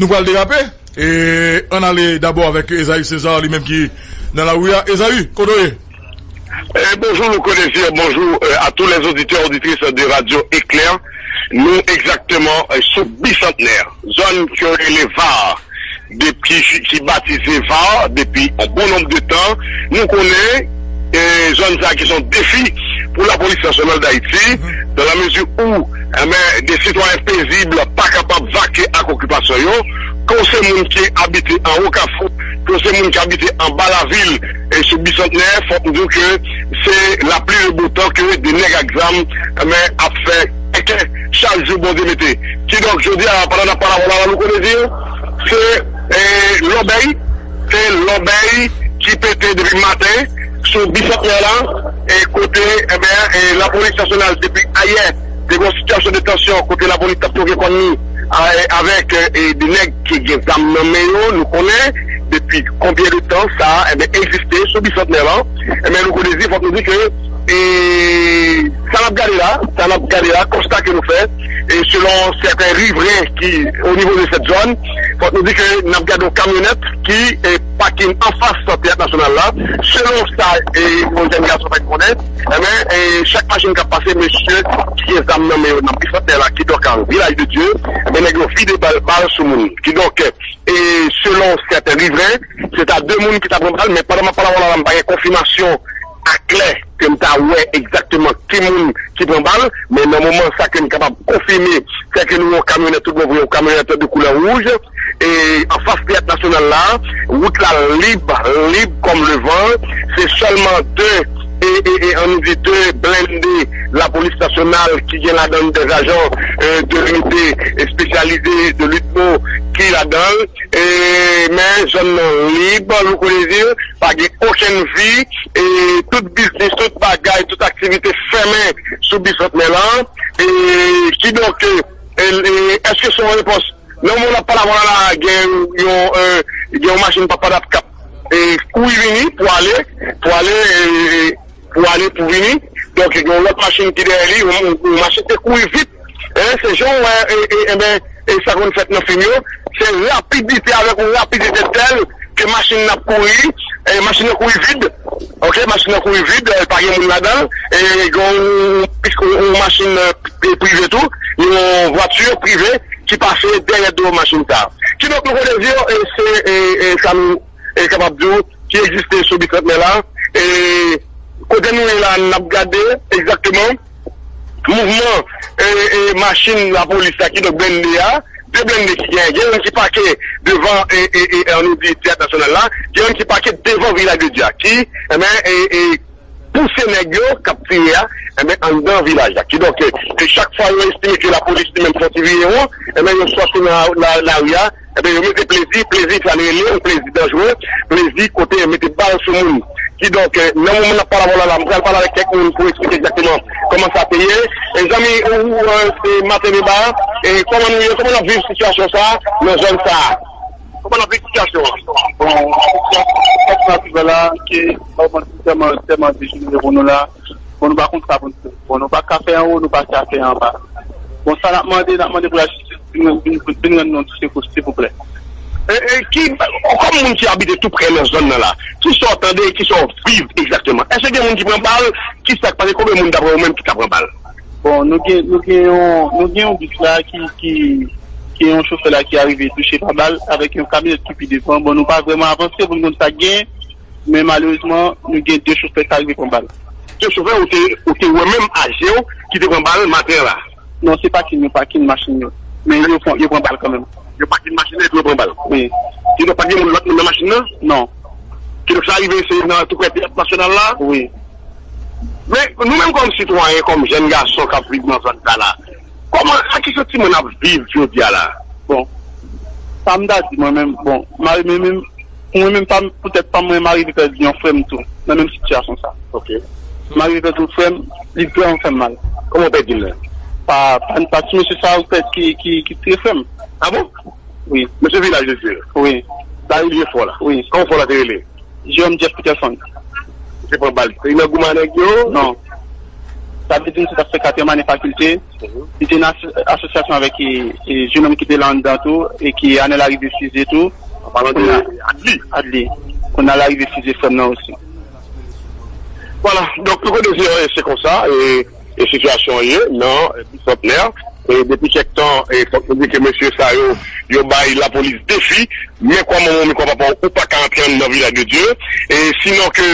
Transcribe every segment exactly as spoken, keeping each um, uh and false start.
Nou pral derape. E ann ale dabò avèk Esaü César, li menm ki nan lari a. Esaü, kote w ye? Eh, bonjour, Louko Désir. Bonjour euh, à tous les auditeurs et auditrices de Radio Éclair. Nou egzakteman euh, sou Bisantnè, zòn ki rele Var, de, ki, ki batize Var depi yon bon nonb de tan. Nou konnen eh, zòn sa ki se yon defi pou Lapolis Nasyonal d Ayiti, dans la mesure où eh ben, des citoyens paisibles pa kapab vake ak okipasyon yo, ke w se moun ki abite anwo Kafou, ke w se moun ki abite anba lavil e sou Bisantnè, fòk m di w ke se lapli le bo tan ke de nèg ak zam eh ben, ap fè kèkè chak jou Bondye mete. Kidonk, jodi a, pandan n ap pale avè w la, Louko Désir, se eh, lòbèy, se lòbèy ki pete depi maten sou Bisantnè la, e kote eh ben, eh, Lapolis Nasyonal depi ayè te gen yon sitiyasyon de tansyon kote lapolis t ap twoke kòn li a- avèk eh, de nèg ki gen zam nan men yo. Nou konnen depi konbyen de tan sa eh ben, egziste sou Bisantnè la. Eh ben, Louko Désir, fòk nou di ke e sa n ap gade la, sa n ap gade la, konsta ke nou fè, e selon sèten rivren ki o nivo de sèt zòn, fòk nou di ke n ap gade yon kamyonèt ki e, pakin anfas Teyat Nasyonal la. Selon sa e, yon jèn gason fè konnen, enben, e, chak machin k ap pase, mesye ki gen zam nan men yo nan Bisantnè la, kidonk a Vilaj de Dye, enben, nèg yo vide bal, bal sou moun. Kidonk, e, selon sèten rivren, se ta de moun ki ta pran bal, men pandan m ap pale avè w la, m pa gen konfimasyon aklè ke m ta wè egzakteman ki moun ki pran bal, men nan moman sa ke m kapab konfime, se ke nou yon kamyonèt tout bon vre, yon kamyonèt de koulè wouj, e anfas Teyat Nasyonal la, wout la lib, lib kòm levan, se sèlman de, e, e, e ann di de blende Lapolis Nasyonal ki gen ladan de ajan e, de linite espesyalize de litmo ki ladan l, e, men zòn nan lib, Louko Désir, pa gen okenn vi, e tout biznis, tout bagay, tout aktivite fèmen sou Bisantnè lan. E kidonk, e, e, èske se yon repons? Nan moman n ap pale avè w la, gen yon, e, gen yon machin papa dap k ap e, kouri vini pou ale, pou ale, e, pou ale, pou vini. Donk, gen yon lòt machin ki dèyè li, yon, yon machin te kouri vit. E, se jan w wè, e, e, e, ben, e, sa konn fèt nan fim yo, se rapidite avèk yon rapidite tèl ke machin nan ap kouri, e, machin nan kouri vid, oke, machin nan kouri vid, e, pa gen moun ladan l, e, gen yon, yon, yon machin e, prive tou, yon vwati prive ki pase dèyè do machin sa. Kidonk, nou konn di yo, e, se, e, e, sa nou e, kapab di w, ki egziste sou Bisantnè la. E kote nou ye la, n ap gade egzakteman mouvman e, e, machin lapolis la, kidonk blende a, de blende ki genyen. Gen youn ki pake devan, e, e, e, ann di Teyat Nasyonal la, gen youn ki pake devan Vilaj de Dye a, ki, enben, e, e, pouse nèg yo k ap tire a, enben, anndan vilaj la. Kidonk, e, e chak fwa yo estime ke lapolis li menm fè yon ti vire won, enben, yo sòti nan la, lari a, enben, yo mete plezi, plezi sa n rele yon plezi danjere, plezi kote yo mete bal sou moun. Kidonk, e, nan moman n ap pale avè w la, la, m pral pale avèk kèk moun pou eksplike egzakteman kòman sa te ye. E zanmi, ou, ou, e, se Maten Deba, e kòman nou ye, kòman n ap viv sitiyasyon sa a nan zòn sa a? Kòman n ap viv sitiyasyon an? Bon, sitiyasyon sa ki la, ki vrèman tèlman, tèlman dejenere pou nou la. Bon, nou pa konn sa pou n fè. Bon, nou pa ka fè anwo, nou pa ka fè anba. Bon, sa n ap mande, n ap mande pou lajistis vin, vin, vin, vin rann nou ti sekou, silvouplè. E, e, ki, kòm moun ki abite tou prè nan zòn nan la, ki sa w tande, ki sa w viv egzakteman? Èske gen moun ki pran bal? Ki sa k pase? Konbyen moun, daprè ou menm, ki ka pran bal? Bon, nou gen, nou gen yon, nou gen yon bis la ki, ki, ki yon chofè la ki arive touche pa bal avèk yon kamyonèt ki pi devan. Bon, nou pa vrèman avanse pou n konn sa k genyen, men malerezman, nou gen de chofè ki arive pran bal. De chofè ou te, ou te wè menm a je w ki te pran bal maten an la? Non, se pakin yo pakin machin yo. Men yo pran, yo pran bal kanmenm. Yo pakin machin nan epi yo pran bal? Wi. Kidonk, pa t gen moun, lòt moun nan machin nan? Non. Kidonk, sa rive se nan tou prè Teyat Nasyonal la? Wi. Men, nou menm kòm sitwayen, kòm jèn gason k ap viv nan zòn sa la, kòman, ak ki santiman n ap viv jodi a la? Bon, sa m ta di mwen menm, bon, m a, men, men, Mwen menm, pa m, poutèt pa m, mwen, m arive pèdi yon frè m tou, nan menm sitiyasyon sa. Ok. M arive pèdi yon frè m, li vrèman fè m mal. Kòman w pèdi l la? Pa, pa, pa ti mesye sa a, ou pèdi ki, ki, ki tiye frè m. Ah bon? Wi. Mesye Vilaj de Dye? Wi. Sa rele fò la? Wi. Kòman fò la te rele? Jerome Jeff Peterson. Misye pran bal. Li nan goumen ak nèg yo? Non. Sa vle di, misye t ap fè katriyèm ane fakilte. Li te nan aso- asosyasyon avèk e, e, jenòm ki te la anndan tou, e ki Anèl Arive Sizé tou. An palan de Adli. Adli. Kounye a l arive Sizé frè m nan osi. Vwala, donk, nou konnen se, se konsa, e, e sitiyasyon an ye nan, e, Bisantnè. E depi kèk tan, e fòk nou di ke mesye sa yo, yo bay lapolis defi, men kwa manman w, men kwa papa w, ou pa ka antre anndan Vilaj de Dye. E sinon ke,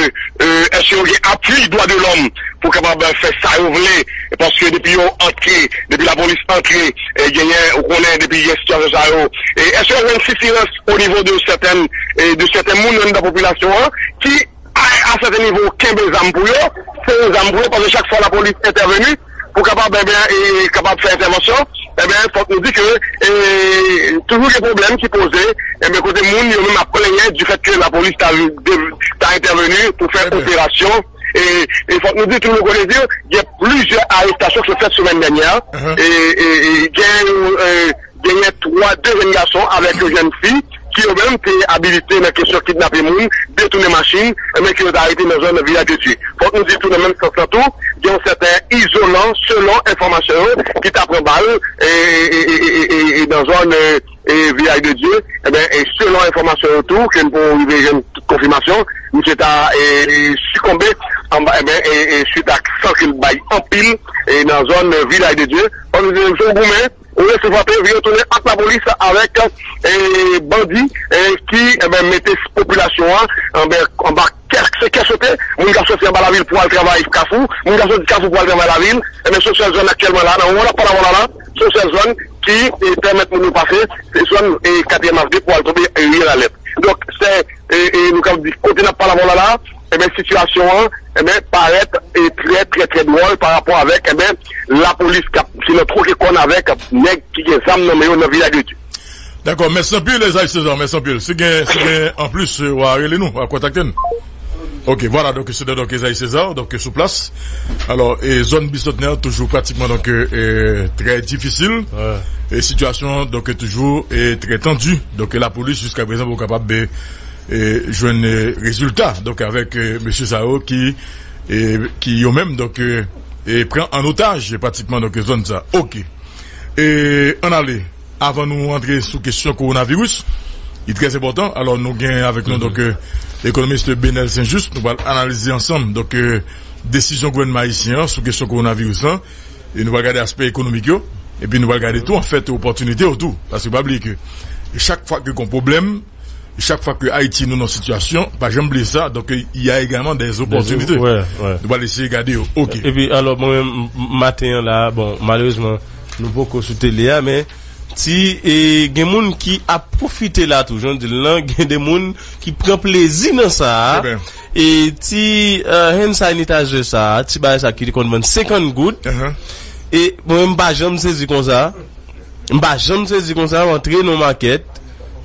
e, èske yo gen apui dwa de lòm pou kapab fè sa yo vle? Paske depi yo antre, depi lapolis antre, e genyen, ou konnen, depi gen sitiyasyon sa yo, e èske yo jwenn sitirans o nivo de sètèn, e de sèten moun anndan popilasyon an ki a, a sèten nivo, kenbe zam pou yo, sere zam pou yo, paske chak fwa lapolis entèveni pou kapab, enben, e, kapab fè entèvansyon, enben, fòk nou di ke, e, toujou gen pwoblèm ki poze, enben, kote moun yo menm ap plenyen du fait que lapolis ta, ta entèveni pou fè operasyon. E, e fòk nou di tou, nou konnen di, gen plizyè arestasyon ki fèt semèn dènyè. E, e, e gen, e, genyen twa, de jèn gason avèk yon jèn fi ki yo menm te abilite nan kesyon kidnape moun, detounen machin, men ke yo te arete nan zòn Vilaj de Dye. Fòk nou di tou nan menm sans lan tou, gen yon sèten izolan, selon enfòmasyon yo, ki ta pran bal, e, e, e, e, e, e, e nan zòn, e, e, Vilaj de Dye, enben, e selon enfòmasyon yo tou, ke n poko rive jwenn tout konfimasyon, misye ta, e, e, sikonbe anba, enben, e, e, suit ak san ke l bay anpil, e nan zòn, e, Vilaj de Dye. Fòk nou di, misye goumen, ou rete frape, vire tounen ant lapolis avèk, e, bandi, e, ki, enben, mete popilasyon an, enben, anba kè, se kè sote. Moun ka soti anba lavil pou al travay Kafou, moun ka soti Kafou pou al travay lavil. Enben, se yon sèl zòn aktyèlman la, nan moman n ap pale avè w la, la, se yon sèl zòn ki, e, pèmèt moun yo pase, se zòn, e, katriyèm Avni pou al tonbe, e, Riyèl Alèt. Donk, se, e, e, nou ka di, kote n ap pale avè w la, la, enben, sitiyasyon an, enben, parèt, e, trè, trè, trè dwòl pa rapò avèk, enben, lapolis k ap, ki nan twoke kòn avèk nèg ki gen zam nan men yo nan Vilaj de Dye. Dakò, mèsi anpil, Esaïe César, mèsi anpil. Si gen, si gen anplis, w a rele nou, w a kontakte n. Ok, vwala, donk, se donk Esaïe César, donk, sou plas. Alò, e zòn Bisantnè toujou pratikman, donk, e, trè difisil. E sitiyasyon, donk, toujou, e, trè tandi. Donk, lapolis, jiska prezan, poko kapab, e, e, jwenn, e, rezilta. Donk, avèk, e, mesye sa yo ki, e, ki yo menm, donk, e, e, pran an otaj, pratikman, donk, zòn sa. Ok. E, ann ale. Avan nou antre sou kesyon kowonaviris, li trè enpòtan. Alò, nou gen avèk nou, donk, e, ekonomis Benel Saint-Just. Nou pral analize ansanm, donk, e, desizyon gouvènman ayisyen an sou kesyon kowonaviris lan. E nou pral gade aspè ekonomik yo. Epi nou pral gade tou, anfèt, opòtinite yo tou. Paske pa bliye ke chak fwa ke gon pwoblèm, chak fwa ke Ayiti nou nan sitiyasyon, pa janm bliye sa, donk, il y a également des opportunités. Nou pral eseye gade yo. Ok. Epi, alò, mwen menm, m-, maten an la, bon, malerezman, nou poko sou tele a, men ti, e, gen moun ki ap pwofite la tou, jan w di l lan, gen de moun ki pran plezi nan sa a. E ti, e, hand sanitizer sa a, ti bagay sa ki te konn vann senkant goud. E mwen, m pa janm sezi konsa. M pa janm sezi konsa, m antre nan makèt,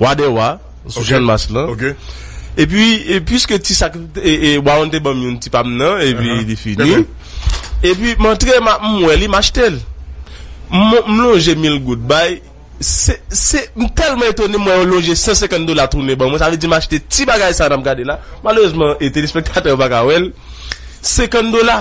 Wa dè Wa, sou Channmas lan. Epi, e, piske ti sak, e, e, Wa te ban m youn ti pa m nan, epi li fini. Epi, m antre, m a, m wè li, m achte l. M, m lonje mil goud bay. Se, se, m tèlman etone, m wè yo lonje san senkant dola tounen ban mwen. Sa vle di m achte ti bagay sa n ap gade la. Malerezman, e telespektatè yo pa ka wè l. Senkant dola.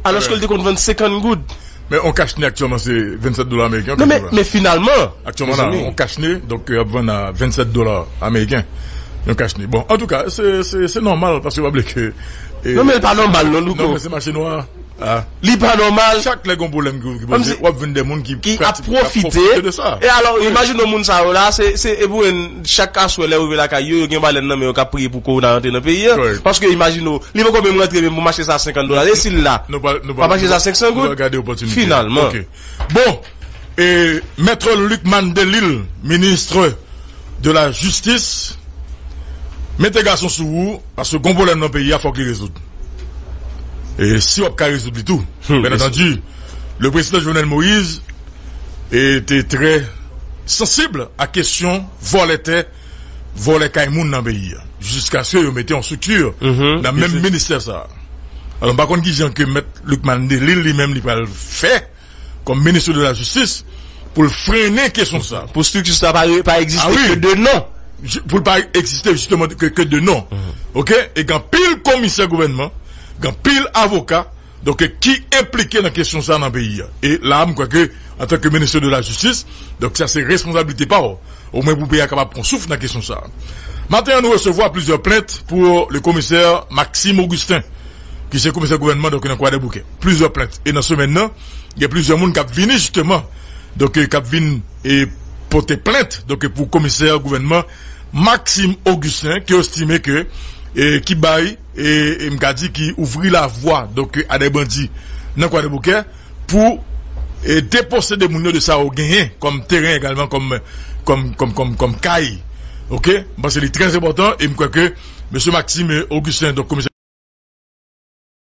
Alòske l te konn vann senkant goud. Men yon kachne aktyèlman se vennsèt dola ameriken. Non, men, men finalman, aktyèlman la, mezanmi, yon kachne, donk, y ap vann a vennsèt dola ameriken. Yon kachne. Bon, antouka, se, se, se nòmal, paske pa bliye ke, e, non, men l pa nòmal, non, Louko. Non, men se mache nwa. Li pa nòmal. Chak lè gon pwoblèm ki, ki poze, w ap jwenn de moun ki, ki ap pwofite de sa. E alò, imajine w moun sa yo la, se, se, e pou wè, chak aswè lè yo rive lakay yo, yo gen balèn nan men yo k ap priye pou kowona rantre nan peyi a. Paske imajine w, li poko menm rantre menm pou m achte sa a senkant dola. E si l la, m ap achte sa a senk san goud. Finalman. Bon, e, Mèt Lucmane Delille, ministre de la Justice, mete gason sou ou, paske gon pwoblèm nan peyi a, fòk li rezoud. E si w ap ka rezoud li tou. Bien entendu, le président Jovenel Moïse était très sensible à kesyon vòlè tè, vòlè kay moun nan peyi a, jiskaske yo mete yon strikti nan menm ministè sa a. Alò, m pa konn kijan ke Mèt Lucmane Delille li menm li pral fè, kòm ministre de la Justice, pou l frennen kesyon sa. Pou strikti sa pa, pa egziste ke de non. Pou l pa egziste jisteman ke, ke de non. Ok? E gen anpil komisè gouvènman, gen anpil avoka, donk, ki enplike nan kesyon sa nan peyi a. E la, m kwè ke, antanke minis de la jistis, donk, sa se responsablite pa w, omwen pou peyi a kapab pran souf nan kesyon sa. Maten an, nou resevwa plizyè plent pou le komisè Maxime Augustin, ki se komisè gouvènman, donk, nan Kwadèboukè. Plizyè plent. E nan semèn nan, gen plizyè moun k ap vini, jisteman, donk, k ap vin e pote plent, donk, pou komisè gouvènman Maxime Augustin, ki estime ke, e, ki bay, e, e m ka di ki ouvri lavwa, donk, a de bandi nan Kwadèboukè pou, e, deposede moun yo de sa yo genyen kòm teren egalman kòm, kòm, kòm, kòm, kòm kay. Oke? M panse li trè enpòtan e m kwè ke mesye Maxime Augustin, donk, komisè